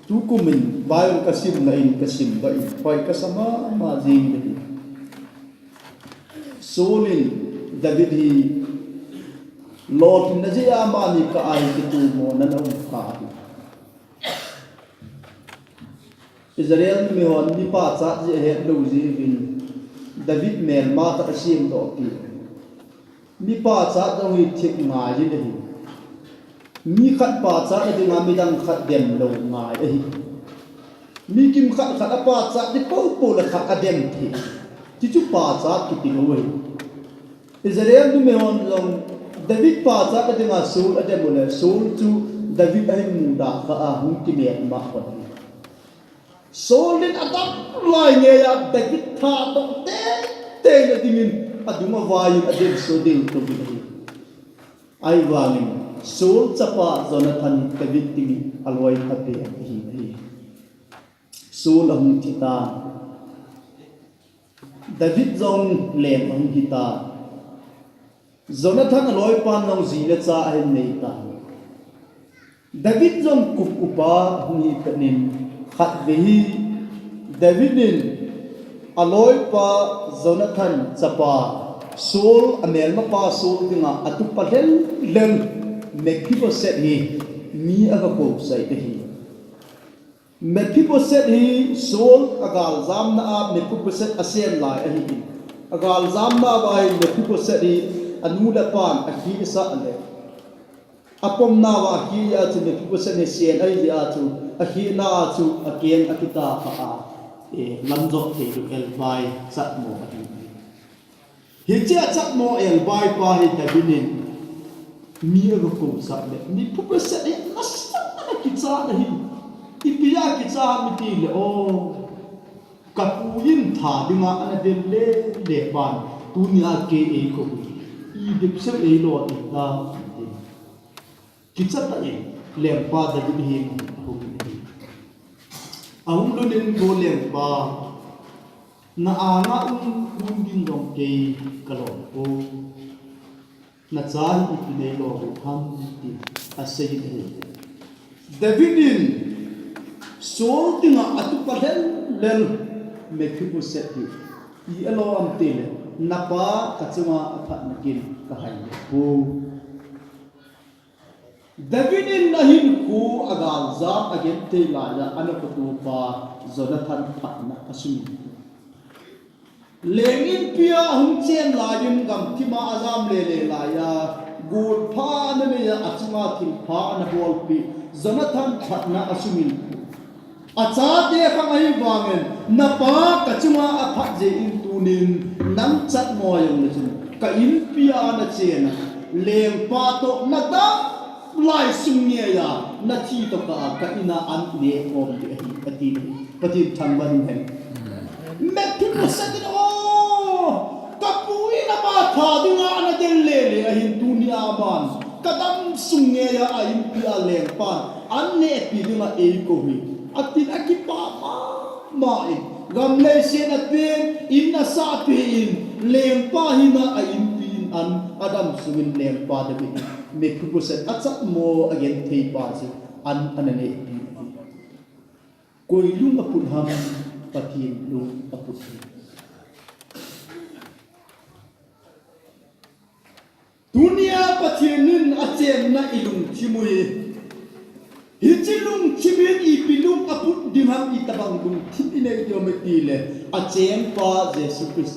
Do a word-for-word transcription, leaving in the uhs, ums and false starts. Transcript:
Tukum in Bible kasimna in kasim ba in hoi kasa mama jing ding. Saul in David hi lolhinna jeh a amani kah a hi kitumo na na um kha hi. Israel mi hon mi pachat jeh ahet lou jeh uvin David melma khat asemdoh pi. Mi pachat jong hi thip ngai in ahi. Mi khat pachat na dinga midang khat dem lou ngai ahi. Mi kimkhat khat apachat di popo le khat adem thei. Chuchu pachat kiti lou ahi. Israel numei hon jong David pachat na dinga Saul adem uleh Saul chu David ahin muda kha a hung kimelma hon ahi. Saul in adam lai ngeiya David thatoh teitei na dingin adung avai in adem so ding tou ahi. Ahivangin Saul chapa Jonathan David dingin aloi phapen ahi. Saul ahung thi tan, David jong leng ahung hi tan, Jonathan aloipan jong ji le cha ahin nei tan. David jong kup upa ahung hi phat in khatvei hi David in aloipa Jonathan chapa Saul amelmapa Saul dinga atupa lhenglheng Mephibosheth hi mi aga kousah ahi. Mephibosheth hi Saul agaljamna a Mephibosheth asen lai ahin, agaljamna uva hi Mephibosheth hi anu le apan akhisah le apomna uva akhia chu Mephibosheth hi sen ahi jeh a chu akhina a chu akeng akitah kha a, lamjot theilou elbai chatmo ahi. Hiche a chatmo elbai pa hi David in mi aga kousah le Mephibosheth hi nasatah a kichat ahi. Ipi a kichat ham itile, o, kapu in tha dinga ana del lele pan tunia kei eikou hi, idip seu eilou ding ham ati. Kichat tah in lengpa David hi ahung in ahi. Ahung lhun in, ko lengpa, na anga um ding jong kei kalom poi. Nacha hi ipi neilou ham tin asei in ahi. David in Saul dinga atupa lhenglheng Mephibosheth hi i alo ham tile, napa kachunga aphatna kin kahai poi. David in ahinkho agaljam agenthei laiya ana khotopa Jonathan phatna asum in, leng inpia ahung chen laiyin gamthima ajam lele laiya, got pha ana neiya achunga thilpha ana bolpeh Jonathan phatna asum in, achate khang ahivangin, napa kachunga aphat jeh in tunin nang chatmo jongle chun ka inpia nachen a, lengpa toh nadam lai sung ngeiya nathi tokah a ka ina an neh khom ding ahi, ati. Pathen thangvah in hen. Mephibosheth in, o, kapu in ama tha dinga ana del lele ahin, tunia aman kadam sung ngeiya a inpia lengpan an nehpi dinga eikou hi, atin akipah mama in, gam leiset apen, in asah peh in, lengpa hina a inpi in an adam sungin lengpa David in Mephibosheth achatmo agenthei pa chu an ana nehpi in ahi. Koi lung aput ham? Pathen lung aput ahi. Tunia Pathen in achenna ilungthim u hi, hiche lungthim in ipi lung aput ding ham, itobang lungthim inei ding ham itile, achengpa Jesu Christa